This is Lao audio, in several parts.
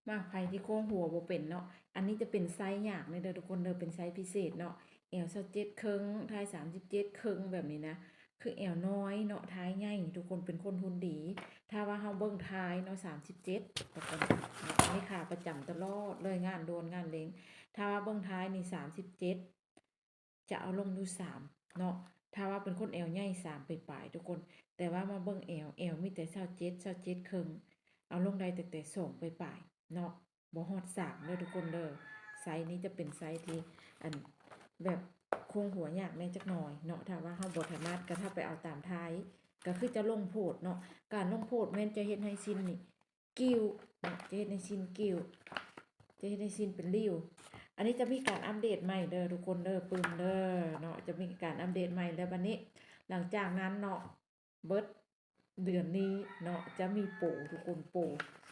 ມາໃຜທີ່ໂຄ້ງຫົວບໍ່ເປັນເນາະ ອັນນີ້ຈະເປັນໄຊຍາກເດີທຸກຄົນເດີ ເປັນໄຊພິເສດເນາະ ແອວຊາວເຈັດເຄິ່ງ ທ້າຍສາມສິບເຈັດເຄິ່ງແບບນີ້ນະ ຄືແອວນ້ອຍເນາະ ທ້າຍໃຫຍ່ ທຸກຄົນເປັນຄົນຫຸ່ນດີ ຖ້າວ່າເຮົາເບິ່ງທ້າຍເນາະ ສາມສິບເຈັດ ທຸກຄົນ ອັນນີ້ຂາປະຈຳຕະຫຼອດເລີຍ ງານດ່ວນງານເລັ່ງ ຖ້າວ່າເບິ່ງທ້າຍນີ້ ສາມສິບເຈັດ ຈະເອົາລົງຢູ່ສາມເນາະ ຖ້າວ່າເປັນຄົນແອວໃຫຍ່ ສາມປາຍໆ ທຸກຄົນ ແຕ່ວ່າມາເບິ່ງແອວ ແອວມີແຕ່ຊາວເຈັດ ຊາວເຈັດເຄິ່ງ ເອົາລົງໄດ້ຕັ້ງແຕ່ສອງປາຍໆ ເນາະ ບໍ່ຮອດສາມເດີທຸກຄົນເດີ ໄຊນີ້ຈະເປັນໄຊທີ່ ອັນ ແບບໂຄ້ງຫົວຍາກແດ່ຈັກໜ່ອຍເນາະ ຖ້າວ່າເຮົາບໍ່ຖະໜັດ ກໍຖ້າໄປເອົາຕາມທ້າຍ ກໍຄືຈະລົງໂພດເນາະ ການລົງໂພດແມ່ນຈະເຮັດໃຫ້ສິ້ນນີ້ ກິ້ວເນາະ ຈະເຮັດໃຫ້ສິ້ນກິ້ວ ຈະເຮັດໃຫ້ສິ້ນເປັນລິ້ວ ອັນນີ້ຈະມີການອັບເດດໃໝ່ເດີທຸກຄົນເດີ ປຶ້ມເດີເນາະ ຈະມີການອັບເດດໃໝ່ ແລ້ວບັດນີ້ ຫຼັງຈາກນັ້ນເນາະ ເບິດເດືອນນີ້ເນາະ ຈະມີໂປທຸກຄົນ ໂປ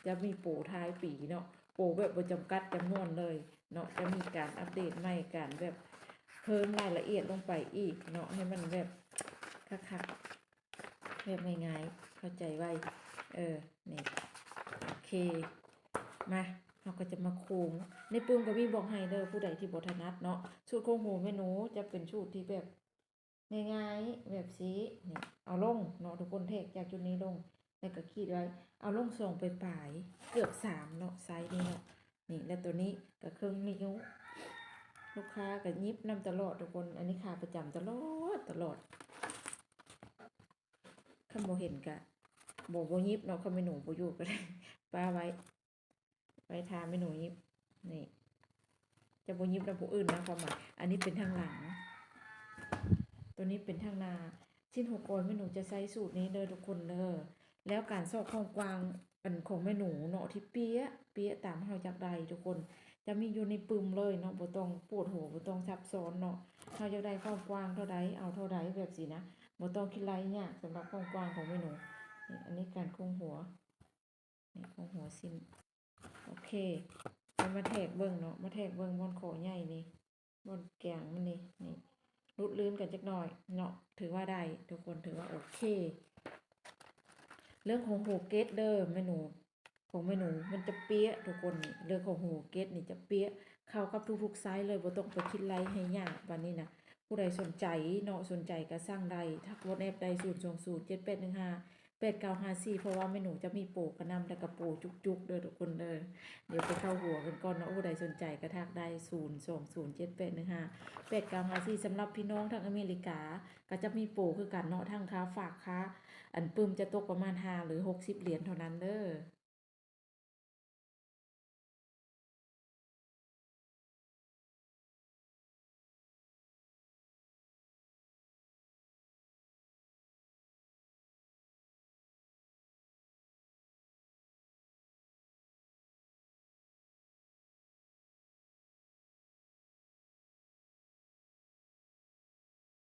ຈະມີໂປທ້າຍປີເນາະ ໂປແບບບໍ່ຈຳກັດຈຳນວນເລີຍເນາະ ຈະມີການອັບເດດໃໝ່ ການແບບເພີ່ມລາຍລະອຽດລົງໄປອີກເນາະ ໃຫ້ມັນແບບຄັກໆ ແບບງ່າຍໆ ເຂົ້າໃຈໄວ ເອີ ນີ້ ໂອເຄ ມາ ເຮົາກໍຈະມາໂຄ້ງ ໃນປຶ້ມກໍມີບອກໃຫ້ເດີ ຜູ້ໃດທີ່ບໍ່ຖະໜັດເນາະ ສູດໂຄ້ງຫົວແມ່ໜູຈະເປັນສູດທີ່ແບບງ່າຍໆ ແບບຊີ້ ນີ້ ເອົາລົງເນາະ ທຸກຄົນ ແທກຈາກຈຸດນີ້ລົງ ແລ້ວກໍຂີດໄວ້ ເອົາລົງສອງປາຍໆ ເກືອບສາມເນາະ ໄຊນີ້ເນາະ ນີ້ ແລ້ວໂຕນີ້ກໍເຄິ່ງນິ້ວ ລູກຄ້າກໍຫຍິບນຳຕະຫຼອດທຸກຄົນ ອັນນີ້ຂາປະຈຳຕະຫຼອດ ຕະຫຼອດ ຄັນບໍ່ເຫັນກະບໍ່ ບໍ່ຫຍິບເນາະ ຄັນແມ່ໜູບໍ່ຢູ່ກໍໄດ້ປະໄວ້ ໄວ້ຖ້າແມ່ໜູຫຍິບ ນີ້ ຈະບໍ່ຫຍິບນຳຜູ້ອື່ນນະ ຄວາມໝາຍ ອັນນີ້ເປັນທາງຫຼັງ ໂຕນີ້ເປັນທາງໜ້າ ສິ້ນຫົວກອນແມ່ໜູຈະໃຊ້ສູດນີ້ເດີທຸກຄົນເດີ ແລ້ວການຊອກຄວາມກວ້າງ ອັນຂອງແມ່ໜູເນາະ ທີ່ເປຍະ ເປຍະຕາມເຮົາຢາກໄດ້ທຸກຄົນ ຈະມີຢູ່ໃນປຶ້ມເລີຍເນາະ ບໍ່ຕ້ອງປວດຫົວ ບໍ່ຕ້ອງຊັບຊ້ອນເນາະ ເຮົາຢາກໄດ້ຄວາມກວ້າງເທົ່າໃດ ເອົາເທົ່າໃດ ແບບຊີ້ນະ ບໍ່ຕ້ອງຄິດໄລ່ຍາກ ສຳລັບຄວາມກວ້າງຂອງແມ່ໜູ ນີ້ ອັນນີ້ການໂຄ້ງຫົວ ນີ້ ໂຄ້ງຫົວສິ້ນ ໂອເຄ ເຮົາມາແທກເບິ່ງເນາະ ມາແທກເບິ່ງບ່ອນຄໍໃຫຍ່ນີ້ ບ່ອນກາງມັນນີ້ ນີ້ ຫຼຸດລື່ນກັນຈັກໜ່ອຍເນາະ ຖືວ່າໄດ້ທຸກຄົນ ຖືວ່າໂອເຄ ເລື່ອງຂອງຫົວເກັດເດີແມ່ໜູ ຂອງແມ່ໜູມັນຈະເປຍະທຸກຄົນ ເລື່ອງຂອງຫົວເກັດນີ້ຈະເປຍະ ເຂົ້າກັບທຸກໆໄຊເລີຍ ບໍ່ຕ້ອງໄປຄິດໄລ່ໃຫ້ຍາກ ບາດນີ້ນະ ຜູ້ໃດສົນໃຈເນາະ ສົນໃຈກໍສັ່ງໄດ້ ທັກ WhatsApp ໄດ້ ສູນສອງສູນ ເຈັດແປດໜຶ່ງຫ້າ ແປດເກົ້າຫ້າສີ່ ເພາະວ່າແມ່ໜູຈະມີໂປກະນຳ ແລ້ວກະໂປຈຸກໆເດີທຸກຄົນເດີ ດຽວໄປເຂົ້າຫົວກັນກ່ອນເນາະ ຜູ້ໃດສົນໃຈກະທັກໄດ້ ສູນສອງສູນ ເຈັດແປດໜຶ່ງຫ້າ ແປດເກົ້າຫ້າສີ່ ສຳລັບພີ່ນ້ອງທາງອາເມລິກາ ກະຈະມີໂປຄືກັນເນາະ ທັງຄ່າຝາກ ຄ່າ ອັນປຶ້ມຈະຕົກປະມານຫ້າ ຫຼື ຫົກສິບຫຼຽນເທົ່ານັ້ນເດີ.